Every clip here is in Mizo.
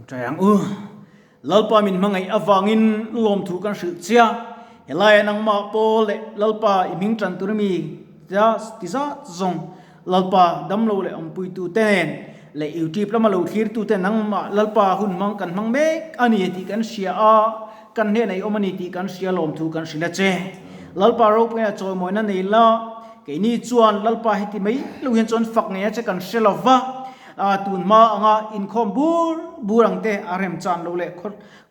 Ṭawngṭai ang u. Lalpa min hmangaih avangin lawmthu kan hrilh chia. Helaiah nangmah Paul leh Lalpa i hming ṭan tur mi tia ti zat zawng Lalpa damlo leh awmpuitute nen leh YouTube lama lo thlirtute nangmah Lalpa hun hmang kan hmang mek a ni tih kan hria a, kan hnenah i awm a ni tih kan hria lawmthu kan hrilh a che. Lalpa ropuina chawimawina nei la, keini chuan Lalpa heti mai lo hian chuan fak ngei a che kan hre lo va. A tun hma anga inkhawm bur bur ang te a remchan lo leh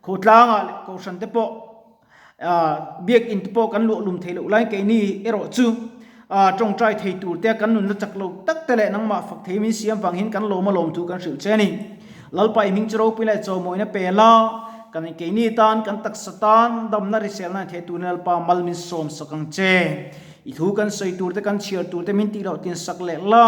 khawtlangah leh kohhran te pawh biakinn te pawh kan luah lum thei loh laiin keini erawh chu tawngtai thei tur te kan nunna chak lo tak te leh nangmah fak thei min siam vang hian kan lawm a lawm thu kan hrilh che a ni. Lalpa i hming chu ropui leh chawmawina pe la, kan keini tan kan taksa tan damna hriselna in theih turin Lalpa mal min sawm sak ang che. I thu kan sawi tur te kan chhiar tur te min tih loh tin sak leh la,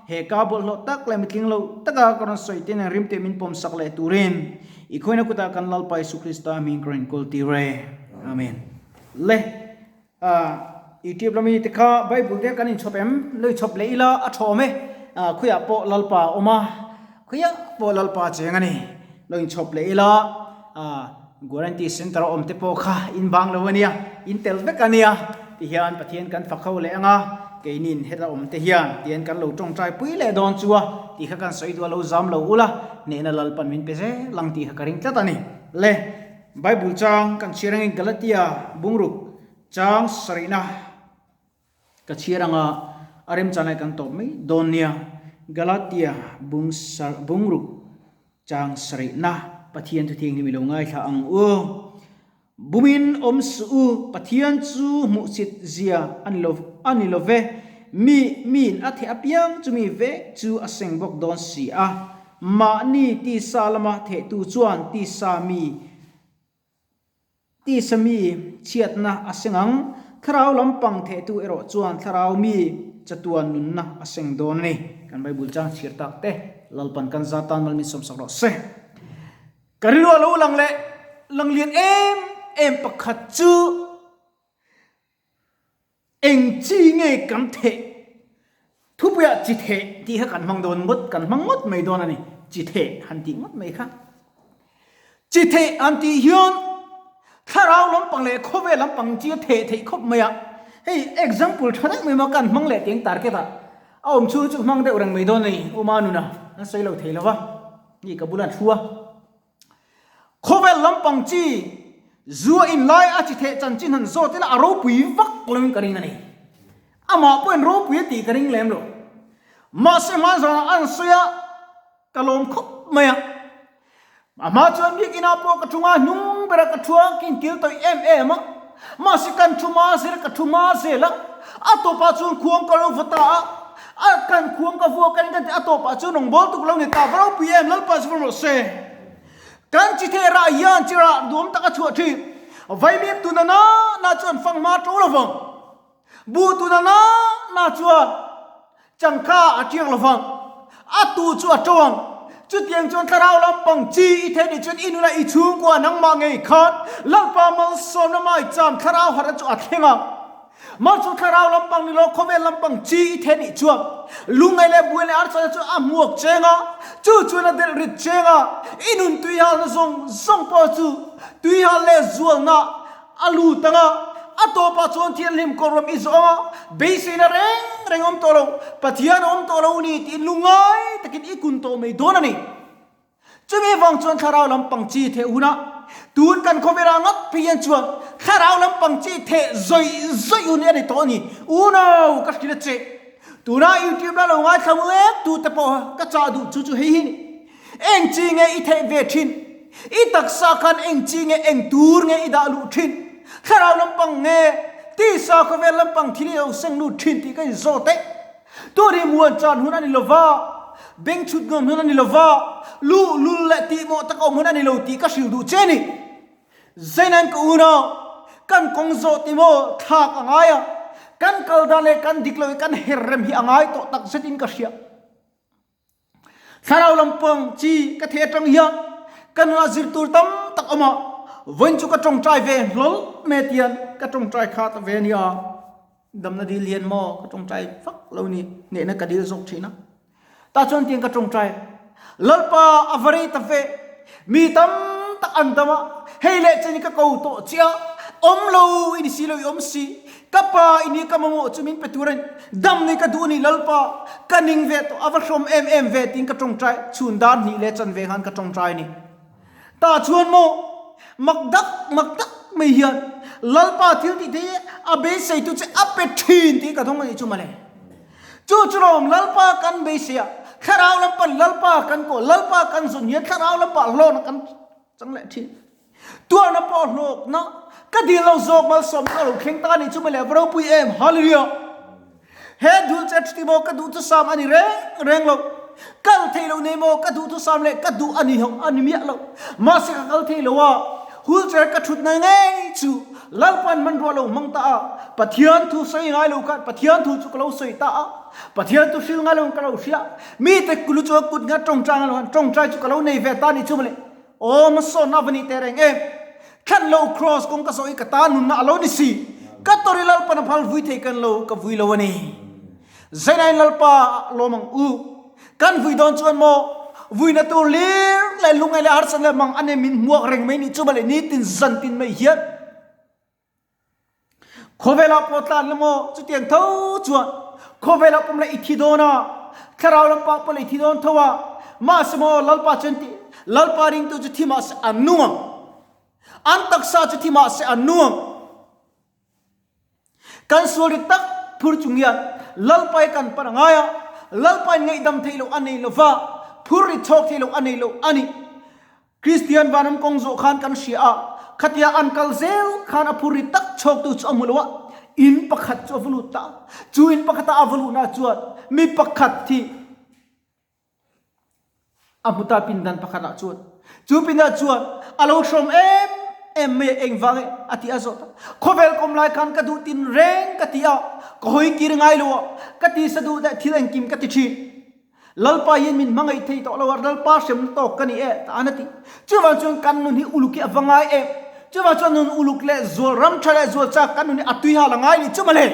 he ka bawlhhlawh tak leh mitling lo taka ka rawn sawi te nen rim teh min pawm sak leh turin i khawina kutah kan Lalpa Isu Krista hming ka rawn inkawl tir e. Amen. Le ah YouTube lami te kha Bible te kan inchhawp em? Lo inchhawp leh ila a thawm e. Ah khuiah pawh Lalpa a awm a, khuiah pawh Lalpa a cheng a ni. Lo inchhawp leh ila ah Guarantee Centre a awm te pawh kha in bang lo a nia, in tel vek a nia ti hian Pathian kan fak ho leh ang a, keinin heta awm te hian tian kan lo tawngtai pui leh dawn chu a tih kha kan sawi duh a lo zam lo ula, hnehna Lalpan min pe zel ang tih kha ka ring tlat a ni. Le, Bible chang kan chhiar angin Galatia bungruk chang sarihna ka chhiar anga a remchan lai kan tawp mai dawn nia. Galatia bung bungruk chang sarihna Pathian thuthianghlim i lo ngaithla ang u. Bumin awm suh u, Pathian chu hmuhsit zia a ni lo a ni lo ve. Mi miin a theh apiang chumi vek chu a seng bawk dawn si a. Mahni tisa lama thehtu chuan tisa mi Tisa mi chhiatna a seng ang, thlarau lampang thehtu erawh chuan thlarau mi chatuan nunna a seng dawn a ni. Kan Bible chang chhiar tak te Lalpan kan za tan mal min sawmsak rawh se. Ka rilru a lo lang leh lang lian em em pakhat chu eng chi nge kan theh thupuiah chi theh tih kha kan hmang dawn ngawt kan hmang ngawt mai dawn a ni chi theh han tih ngawt mai kha chi theh han tih hian thlarau lampang leh khawvel lampang chi a theh theih khawp mai a hei example tha deuh mai maw kan hmang leh teng target ah a awm chhung chu hmang deuh reng mai dawn a ni Uma nuna an sawi lo thei lo va ni ka bulah thu a. Khawvel lampang chi zua in lai a chi theh chanchin han zawt ila a ropui vak loin ka ring a ni. Amah pawhin ropui a tih ka ring lem lo. Mahse hmanzanah an sawi a, ka lawm khawp mai a. A hma chuan biakinah pawh ka thu ngai hnung ber a, ka thu a, ka inkil tawih em em a. Mahse kan thu hma zel a, ka thu hma zel a. A tawpah chuan khuang ka lo va ta a, a kan khuang ka vuak a ni kan ti a tawpah chuan rawn bawl tuk lo ni ta va ropui em Lalpa chu va rawh se. Kan chi theh rah hian chi rah duam tak a chhuah thin. Vaimim tuna na na chuan fanghma to lovang. Buh tuna na na chuan Changkha a tiang lovang, a tu chu a to ang. Chutiang chuan thlarau lampang chi i thei nih chuan i nuna i chhungkua nangmah ngei khan Lalpa malsawmna mai cham thlarau harhna chu a thleng ang. Malsawm thlarau lampang ni lo khawvel lampang chi i thei nih chuan lungngaih leh buai leh archana chu a hmuak cheng a, chu chuan a delh rit cheng a, i nun tuihalna zawng zawng pawh chu tuihal leh zualna A lut ang a, a tawpah chuan thianghlim kawrhawm i zawh ang a, beiseina reng reng awm tawh lo, Pathian a awm tawh lo ni tiin lungngai takin i kun tawh mai dawn a ni. Chumi vang chuan thlarau lampang chi theh hunah tun kan khawvelah ngat phei hian chuan thlarau lampang chi theh zawih zawih hun hi a ni tawh a ni. Unau ka hrilh a che. Tuna YouTube la lo ngaithla mek tute pawh ka chah duh chu chu hei hi ni. Eng chi nge i theih ve thin? I taksa khan eng chi nge eng tur nge i dah luh thin? Thlarau lampang nge tisa khawvel lampang thil i lo seng lut thin tih ka inzawt e. Turi muan chan hun a ni lova, beng chhut ngam hun a ni lova, luhlul leh tihmawh tak awm hun a ni lo tih ka hrilh duh che a ni. Zeinan ka unau, kan kawng zawh ti maw thlak a ngai a, kan kal dan leh kan dik lo i kan her rem hi a ngai tawh takzet in ka hria. Thlarau lampang chi ka theh atang hian ka nunah zir tur tam tak awm a, vawiin chu ka tawngtai ve hlawl mai tian ka tawngtai kha ta ve ania, damna dil hian maw ka tawngtai vak lo ni, hnehna ka dil zawk thin a, tah chuan tiang ka tawngtai Lalpa a va rei ta ve. Mi tam tak an dam a, hei leh chen i ka ko tawh che a, awm lo i ni si lo i awm si. Ka pa i ni ka mamawh chu min pe tur a ni. Dam ni ka duh a ni Lalpa, ka ning ve tawh a va hrawm em em ve tiin ka tawngtai, chhun dar hnih leh chanve khan ka tawngtai a ni. Tah chuan maw mak dak mak tak mai hian Lalpa thil tih thei a beiseitu che a pe thin tih ka thawng a nih chu mawle. Chu chu lawm Lalpa kan beisei a, thlarau lampan Lalpa kan kaw, Lalpa kan zawn hian thlarau lampah hlawkna kan chang leh thin. Tuarna pawh hlawkna ka dil lo zawk malsawmna ka lo thleng ta a nih chu mawle va ropui em! Hallelujah! He dul che chuti maw ka duhthusam a ni reng reng lo. Kal thei lo nei maw ka duhthusam leh ka duh a ni ho a ni miah lo. Mahse ka kal thei lo a, wheelchair ka thutna ngei chu Lalpan hmanrua lo hmang ta a, Pathian thu sawi ngai lo khan Pathian thu chu ka lo sawi ta a, Pathian thu hril ngai lo in ka lo hria. Mite kulu chu kut nghat tawngtai ngai lo khan tawngtai chu ka lo nei ve ta ni chu mawle. Aw hmasawnna va nih teh reng em? Thlan lo Kraws kawng ka zawh i ka ta nunna a lo ni si. Ka tawri Lalpan a phal vui thei kan lo ka vui lo a ni. Zainain Lalpa lawm ang u. Kan vui dawn chuan maw vuina tur lir leh lungngai leh harsat leh mang a nem in hmuak reng mai nih chu mawle nitin zantin mai hian. Khawvelah pawh tlan la maw? Chutiang tho chuan khawvelah pawm la i thi dawn a, thlarau lampa pawh la i thi dawn tho a. Mahse maw Lalpa chuan ti, Lalpa ringtu chu thi mahse an nung ang. An taksa chu thi mahse an nung ang. Kan sual ri tak phur chung hian Lalpa hi kan pan a ngai a, Lalpa in ngaihdam theih loh a nei lo va, phur ri chhawk theih loh a nei lo a ni. Kristian vanram kawng zawh khan kan hria a, khatia an kal zel khan a phur ri tak chhawktu chu a hmu lo a, in pakhat chu a va lut ta a. Chu in pakhata a va luhna chuan mi pakhat hi a hmu ta pindan pakhatah chuan. Chu pindan chuan a lo hrawm em em mai a, engvang e a ti a zawt a. Khawvel kawm lai khan ka duh tin reng ka ti a, ka hawi kir ngai lo a, ka tisa duh leh thil engkim ka ti thin. Lalpa hian min hmangaih thei tawh lo a, Lalpa hremna tawk ka ni e, ta an a ti. Chuvang chuan kan nun hi uluk hi a va ngai em? Chuvang chuan nun uluk leh zual ram tha leh zual chak kan nun hi a tui hal a ngai ni chu mawle.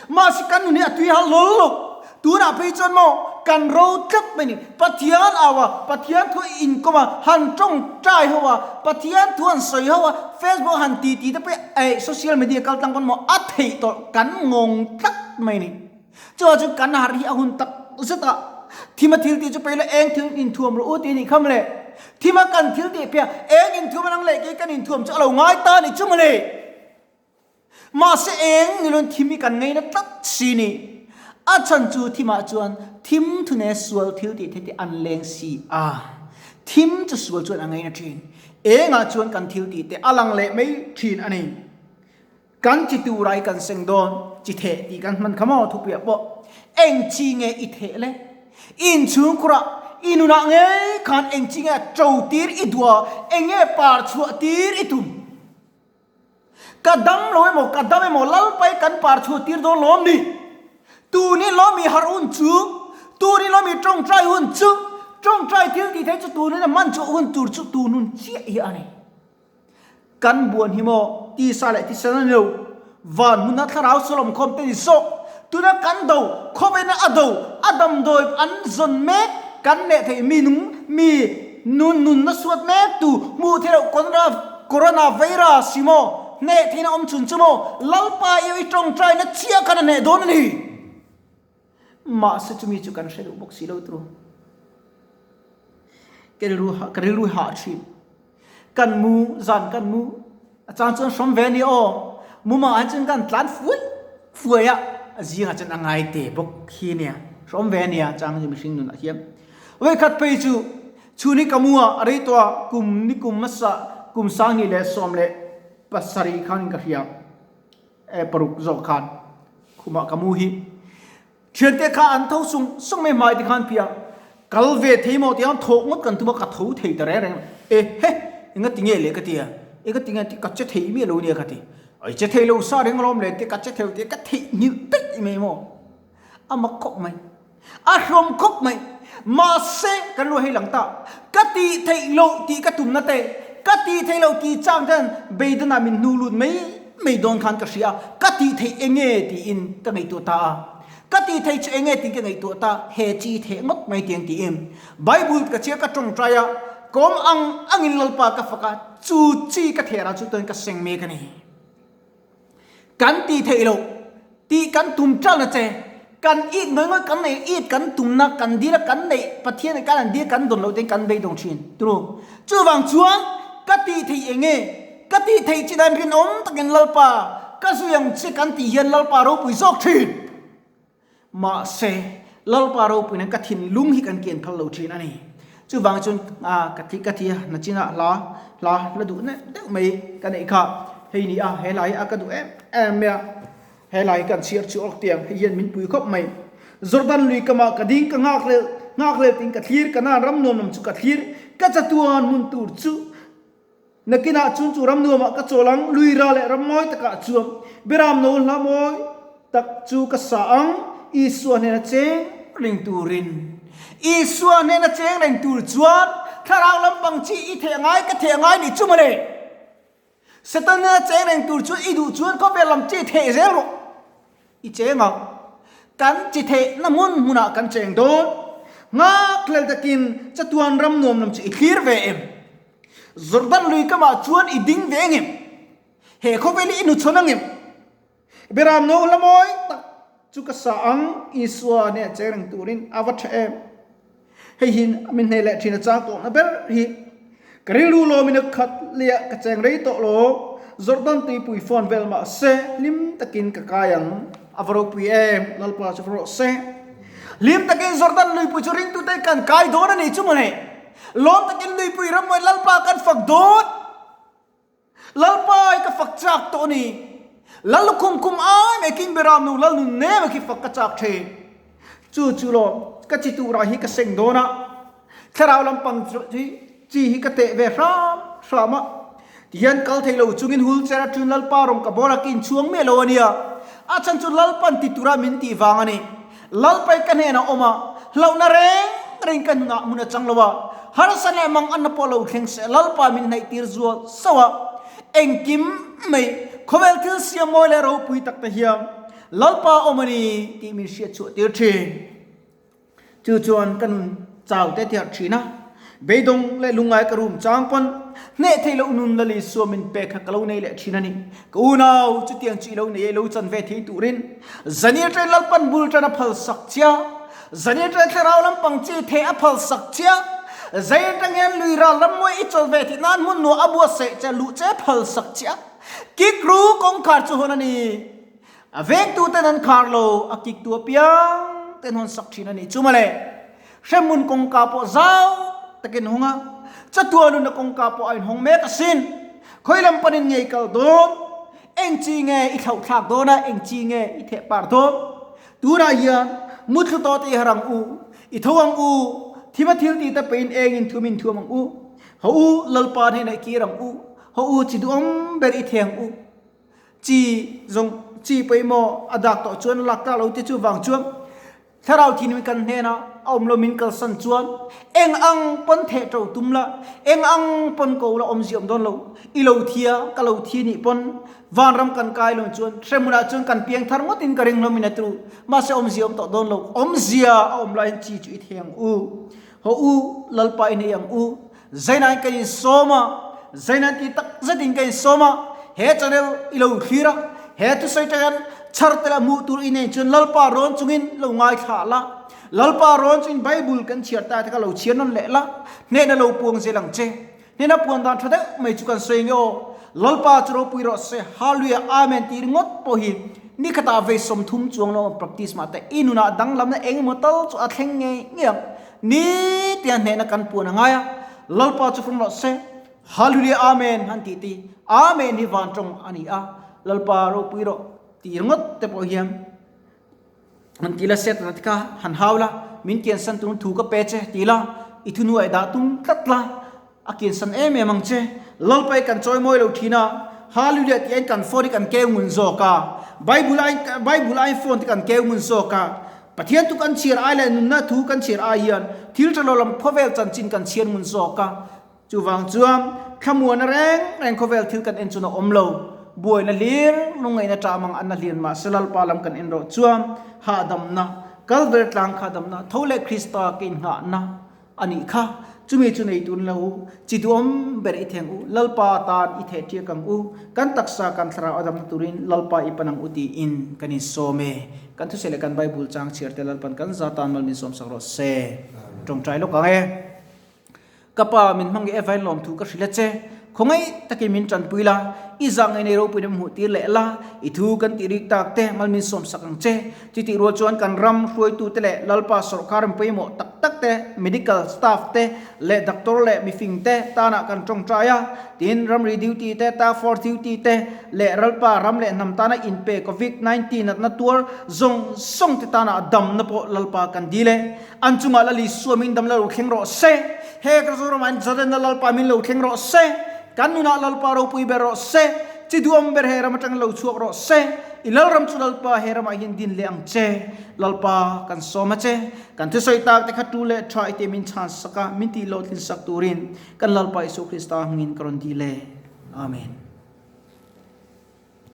Mahse kan nun hi a tui hal hlawl lo. Tunah phei chuan maw kan ro tlat mai ni. Pathian au a, Pathian thu a inkawm a, han tawngtai ho a, Pathian thu han sawi ho a, Facebook han ti ti te pawh hi eh social media kal tlang pawn maw a theih tawh kan ngawng tlat mai ni. Chuvang chu kan harh hi a hun tak zet a, thima thil tih chu peih la eng thil inthuam rawh u tih a nih kha mawle. Thima kan thil tih piah eng inthuam a nang leh kei kan inthuam chu a lo ngai ta a ni chu mawle. Mahse eng ni loin thim hi kan ngaina tlat si ni. A chhan chu thimah chuan thim thune sual thil tih theih te an leng si a. Thim chu sual chuan a ngaina thin. Engah chuan kan thil tih te a lang leh mai thin a ni. Kan chi tur ai kan seng dawn, chi theh tih kan hman kha maw thupuiah pawh eng chi nge i theh le? Inchhung khurah i nunah ngei khan eng chi nge a to tir i duh a, eng nge par chhuah tir i tum? Ka dam lo emaw, ka dam emaw Lalpai kan par chhuah tir dawn lawm ni? Tun hi lawmi harh hun chu, tun hi lawmi tawngtai hun chu, tawngtai thil tih theih chu tun huna hman chhuah hun tur chu tun hun chiah hi a ni. Kan buan hi maw tisa leh thisen a ni lo, van hmuna thlarau sawlawm khawm te ni zawk. Tuna kan do, khawveina a do, a damdawi an zawn mek, kan neh theih mi nung, mi nun nunna suat mek tu hmuh theih loh corona, corona virus hi maw hneh theihna awm chhun chu maw Lalpa i i tawngtaina chiah khan a hneh dawn a ni. Mahse chumi chu kan hre duh bawk si lo turu. Ka rilru ka rilru hah thin. Kan mu zan kan mu a chang chuan hrawm ve a ni aw. Mumah ah chuan kan tlan fuai fuai a, a zingah chuan a ngai te bawk hi nia. Hrawm ve a nia chang chu mihring nunah hian. Vawikhat phei chu chhun hi ka mu a, a rei tawh a, kum ni kum hmasa kum 20 leh 17 khanin ka hria. E paruk zawk khan khumah ka mu hi. Thiante kha an tho sung sung mai hmai te khan phia kal ve thei maw tiang thawh ngawt kan tum a ka tho thei ta reng reng e he enga ti nge le ka ti a enga ti nge ti ka che thei miah lo nia ka ti ai che thei lo sa reng alawm le ti ka che thei lo ti ka theih nghilh daih mai maw a mak khawp mai A hrawm khawp mai. Mahse, kan ruah hei lang ta. Ka tih theih loh tih ka tumna te, ka tih theih loh tih chang hian beidawnah min hnu lut mai mai dawn khan ka hria a, ka tih theih eng nge tiin ka ngaihtuah ta a. Ka tih theih chu eng nge tiin ka ngaihtuah ta, he chi theh ngawt mai tiang tiin. Bible ka chhiar ka tawngtai a. Ka awm ang angin Lalpa ka fak a, chu chi ka theh rah chu tuan ka seng mek a ni. Kan tih theih loh tih kan tum ṭalna che, kan it ngawi ngawi kan neih it kan tumna kan dil a kan neih Pathian kan an dil kan dawn loh ten kan beidawng ṭhin turu. Chuvang chuan ka tih theih eng nge? Ka tih theih chin an rinawm takin Lalpa ka zui ang che kan tih hian Lalpa ropui zawk ṭhin. Mahse, Lalpa ropui nan ka thinlung hi kan kian phal lo thin a ni. Chuvang chuan ka thi ka thi a, nachinah hla hla hla duh neuh deuh mai ka neih kha. Hei ni a, he hla hi a ka duh em em mai a, he hla hi kan chhiar chu awk tiang, hei hian min pui khawp mai. Jordan lui kamah ka ding ka nghakhlel nghakhlel tiin ka thlir, Kanaan ram nuam lam chu ka thlir, ka chatuan hmun tur chu. Nakinah chun chu ram nuamah ka chawl ang, lui ra leh ram mawi takah chuan Beram no hla mawi tak chu ka sa ang, Isua hnena cheng reng turin. Isua hnena cheng reng tur chuan thlarau lampang chi i theh ngai ka theh ngai nih chu mawle. Satan hnena cheng reng tur chuan i duh chuan khawvel lam chi theh zel rawh. I cheng ang. Kan chi thehna hmun hmunah kan cheng dawn. Nghakhlel takin chatuan ram nuam lam chu i thlir ve em? Jordan lui kamah chuan i ding ve ngem? He khawvel hi i hnuchhawn angem? Beram no hla mawi tak chu ka sa ang, Isua nen cheng reng turin a va tha em? Hei hi min hneh leh thin a chang tawhna ber hi. Ka rilru lawmin a khat leh ka cheng rei tawh lo. Jordan tuipui phone vel mah se hlim takin ka kai ang. A va ropui em? Lalpa chu va rawh se. Hlim takin Jordan luipui chu ringtute kan kai dawn a ni chu mawle. Lawm takin luipui rammawi Lalpa kan fak dawn. Lalpa i ka fak chak tawh a ni. Lal lukhum kum ai mai king beram nu lal nun nem a khi fak ka chak thin. Chu chu lawm ka chi turah hi ka seng dawn a. Thlarau lampang hi chi hi ka teh ve hram hram a. Tihian kal thei lo chungin hul cher atun Lalpa rawng ka bawr a kin chhuang miah lo a nia. A chhan chu Lalpan ti tura min tih vang a ni. Lalpai ka hnenah awm a, hlauhna reng reng ka hnunah hmun a chang lo a, harsa leh mang anna pawh lo thleng se Lalpa min hnaih tir zual sauh a, engkim mai khawvel thil siam mawi leh ropui tak te hian Lalpa awm a ni tih min hriat chhuah tir thin. Chu chuan ka nun chau te tiharh thin a, beidawng leh lungngai ka rum chang pawn hneh theih loh nun Lal Isua min pek kha ka lo nei leh thin a ni. Ka unau, chutiang chu i lo nei e, i lo chan ve thei turin Zani ṭain Lalpan bul ṭan a phal sak chia, Zani ṭain thlarau lampang chi theh a phal sak chia, Zai aṭang hian lui ral ram mawi i chawl ve theih nan hmun nuah a buatsaih che luh che phal sak chia, kik ru kawngkhar chu hawn a ni. A vengtuten an khar lo, a kiktu apiang ten hawn sak thin a nih chu mawle. Hremhmun kawngka pawh zau takin hawng a, chatuah nunna kawngka pawh a inhawng mek asin. Khawi lam panin nge i kal dawn? Eng chi nge i thlauh thlak dawn a, eng chi nge i theh par dawn? Tunah hian muthlu tawh te i har ang u, i tho ang u, thima thil tih te peiin engin thum in thuam ang u. Haw u, Lalpa hnenah i kir ang u, haw u, chi duhawm ber i theh ang u. Chi zawng chi pawimawh a dak tawh chuan a lak tlak lo te chu vang chuan thlarau thin kan hnena a awm lo min kalsan chuan eng ang pawn theh to tum la, eng ang pawn ko la awmzia awm dawn lo. I lo thi a, ka lo thi nih pawn vanram kan kai lo chuan hremhmunah chuan kan piang thar ngawtin ka ring hlawmin a tru. Mahse awmzia awm tawh dawn lo. Awmzia a awm laiin chi chu i thei ang u. Haw u, Lalpa i nei ang u. Zainain ka insawm a, Zainain ti tak zetin ka insawm a, he channel i lo thlir a, he thusawi ṭang hian chhar tel a hmuh tur i nei chuan Lalpa rawn chungin lo ngaithla la, Lalpa rawn chungin Bible kan chhiar ta te kha lo chhiar nawn leh la, hnehna lo puang zel ang che. Hnehna puan dan ṭha deuh mai chu kan sawi nge aw. Lalpa chu ropui rawh se, Hallelujah, Amen tih ringawt pawh hi ni khatah vei 30 chuang lo practice mah teh i nunah danglamna eng emaw tal chu a thleng ngei ngei ang. Ni tia hnehna kan puan a ngai a, Lalpa chu fawm rawh se, Hallelujah Amen han tih ti, Amen hi van tawng a ni a, Lalpa ropui rawh tih ringawt te pawh hian han ti la, Setana te kha han hau la, min kiansan tur thu ka pe che ti la, i thuhnuai dah tum tlat la, A kiansan em em ang che. Lalpa i kan chawi mawi lo thin a, Hallelujah tih aiin kan phone hi kan keu ngun zawk a, Bible aiin Bible aiin phone te kan keu ngun zawk a, Pathian thu kan chhiar ai leh nunna thu kan chhiar ai hian thil tha lo lam khawvel chanchin kan chhiar ngun zawk a. Chuvang chuan thlamuana reng reng khawvel thil kan en chuan a awm lo. Buaina hlir, lungngaihna ṭah mang anna hlir mahse Lalpa lam kan en rawh chuan hahdamna, Kalver tlang kha damna, tho leh Krista ke innghahna, A nih kha. Chumi chu nei tun lo u, chi duhawm ber i theng u, Lalpa tan i theh ṭiak ang u, kan taksa kan thlarau a damna turin Lalpa i pan ang u tiin kan insawm e. Kan thusawi leh kan Bible chang chhiar te Lalpan kan za tan mal min sawmsak rawh se. Tawngtai lawk ang e. Ka pa, min hmang nge Evain lawmthu ka hrilh a che. Khawngaih takin min tanpui la, i zah ngei nei ropuina min hmuh tir leh la, i thu kan tih rik tak te mal min sawmsak ang che. Chutih rual chuan kan ram hruaitute leh Lalpa sawrkar in pawimawh tak tak te, medical staff te leh doctor leh mifing te tanah kan tawngtai a, tin ramri duty te, task force duty te leh Ralpa ram leh hnam tana inpe covid 19 natna tuar zawng zawng te tanah damna pawh Lalpa kan dil e. An chungah Lal Isua min dam la lo thleng rawh se. He ka Zoramah in Zalenna Lalpa min lo thleng rawh se. Kan nunah Lalpa ropui ber rawh se. Chi duhawm ber he ram atangin lo chhuak rawh se. I Lalram chu Lalpa he ramah hian din leh ang che. Lalpa kan sawm a che. Kan thusawi tak te kha tu leh tha i te min chhan sak a, min tih hlawhtlin sak turin kan Lalpa Isua Krista hmingin ka rawn dil e. Amen.